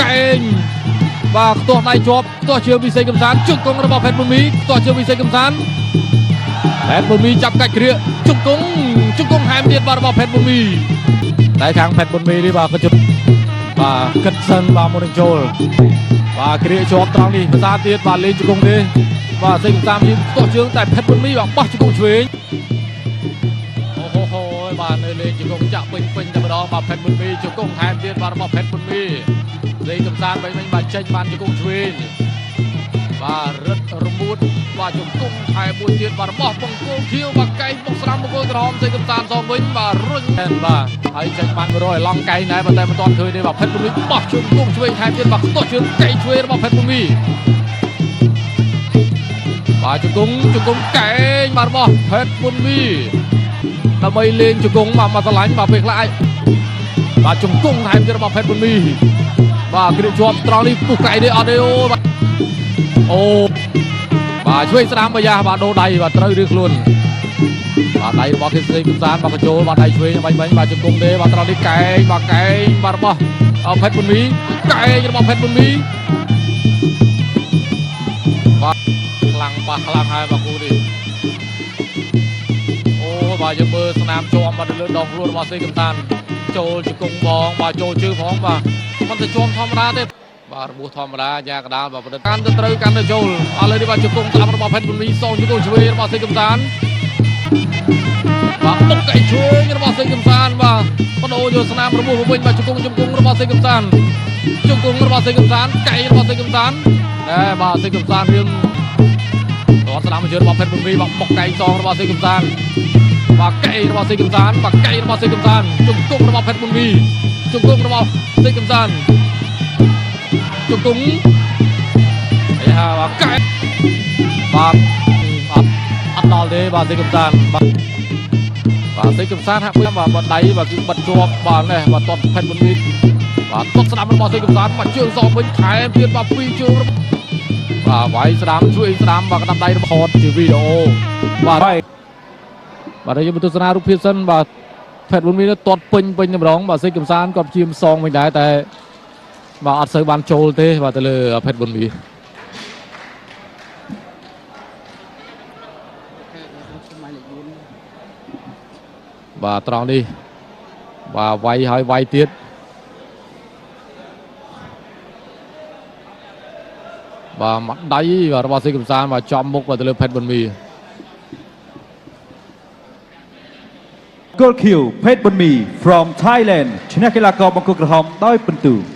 កែងបាទខ្ទាស់ដៃជាប់ខ្ទាស់ជើងវិសេសកំសានជង្គង់របស់ផេតប៊ុនមីខ្ទាស់ជើងវិសេសកំសានផេតប៊ុនមីចាប់កាច់គ្រាជង្គង់ជង្គង់ថែមទៀតបាទរបស់ផេតប៊ុនមីតែខាងផេតប៊ុនមីនេះបាទក៏ជបាទគិតសិនបាទមុននឹងចូលបាទគ្រាជាប់ត្រង់នេះភាសាទៀតបាទលេងជង្គង់ទេបាទសេកំសានយីខ្ទាស់ជើងតែផេតប៊ុនមីបាទបោះជង្គង់ឆ្វេងអូហូហូបាទនៅលេងជង្គង់ចាក់ពេញពេញតែម្ដងបាទផេតប៊ុនមីជង្គង់ថែមទៀតបាទរបស់ផេតប៊ុនមីលេងកំសានវិញវិញបាទចេញបានជង្គង់ឆ្វេងបាទរឹតរមួតបាទជង្គង់ថែមមួយទៀតបាទរបស់បង្គោលខៀវបាទកែងបុកស្រាំបង្គោលក្រហមសេកំសានសងវិញបាទរុញបាទហើយចេញបាន100ឡង់កែងដែរប៉ុន្តែមិនទាន់ឃើញទេបាទផេតប៊ុនមីបោះជង្គង់ឆ្វេងថែមទៀតបាទខ្ទាស់ជើងកែងឆ្វេងរបស់ផេតប៊ុនមីបាទជង្គង់ជង្គង់កែងបាទរបស់ផេតប៊ុនមីដើម្បីលេងជង្គង់បាទមកស្រឡាញ់បាទពេលខ្លះអាចបាទជង្គង់ថែមទៀតរបស់ផេតប៊ុនមីបាទគ្រាជាប់ត្រង់នេះពុះកែងនេះអត់ទេអូបាទអូបាទឆ្វេងស្ដាំបាយ៉ាបាទដូរដៃបាទត្រូវឬខ្លួនបាទដៃរបស់ខេស្រីកំសានបាទបញ្ចូលបាទដៃឆ្វេងបាញ់បាញ់បាទជង្គង់ទេបាទត្រង់នេះកែងបាទកែងបាទរបស់ផេតប៊ុនមីកែងរបស់ផេតប៊ុនមីបាទខ្លាំងបាស់ខ្លាំងហើយបាទគូនេះអូបាទយើងមើលស្នាមជាំបាទលើដងខ្លួនរបស់សេកំសានចូលជង្គង់បងបាទចូលជើងផងបាទមិនទៅជាំធម្មតាទេបាទរបួសធម្មតាយ៉ាកដាលបាទប្រឌិតកាន់ទៅត្រូវកាន់ទៅចូលឥឡូវនេះបាទជង្គង់ស្ដាំរបស់ផេតប៊ុនមីសងជង្គង់ឆ្វេងរបស់សេកំសានបាទបុកកែឆ្វេងរបស់សេកំសានបាទបដូរយកស្នាមរបួសមកវិញបាទជង្គង់ជង្គង់របស់សេកំសានជង្គង់របស់សេកំសានកែរបស់សេកំសានណែបាទសេកំសានរឿងតស្ដាំជើងរបស់ផេតប៊ុនមីបាទបុកកែសងរបស់សេកំសានបាទកែរបស់សេកំសានបាទកែរបស់សេកំសានជង្គង់របស់ផេតប៊ុនមីជង្គង់របស់សេកំសានជង្គង់អីហាបាទកែបាទអត់អត់ដល់ទេបាទសេកំសានបាទបាទសេកំសានហាក់បាទបាទដៃបាទគឺបិទជាប់បាទនេះបាទតតផេតប៊ុនមីបាទតតស្ដាំរបស់សេកំសានបាទជើងសងវិញថែមទៀតបាទពីរជើងបាទវាយស្ដាំជួយស្ដាំបាទក្តាប់ដៃរបស់ជាវីដេអូបាទបាទយើងទស្សនារូបភាពសិនបាទផេតប៊ុនមីទាត់ពេញពេញតម្រងបាទសេកំសានគាត់ព្យាមសងវិញដែរតែបាទអត់សូវបានចូលទេបាទទៅលើផេតប៊ុនមីបាទត្រង់នេះបាទវាយហើយវាយទៀតបាទមកដៃបាទរបស់សេកំសានបាទចំមុខបាទទៅលើផេតប៊ុនមី គល់ខៀវផេតប៊ុនមី from Thailand ឈ្នះកីឡាករបង្គោលក្រហមដោយពិន្ទុ។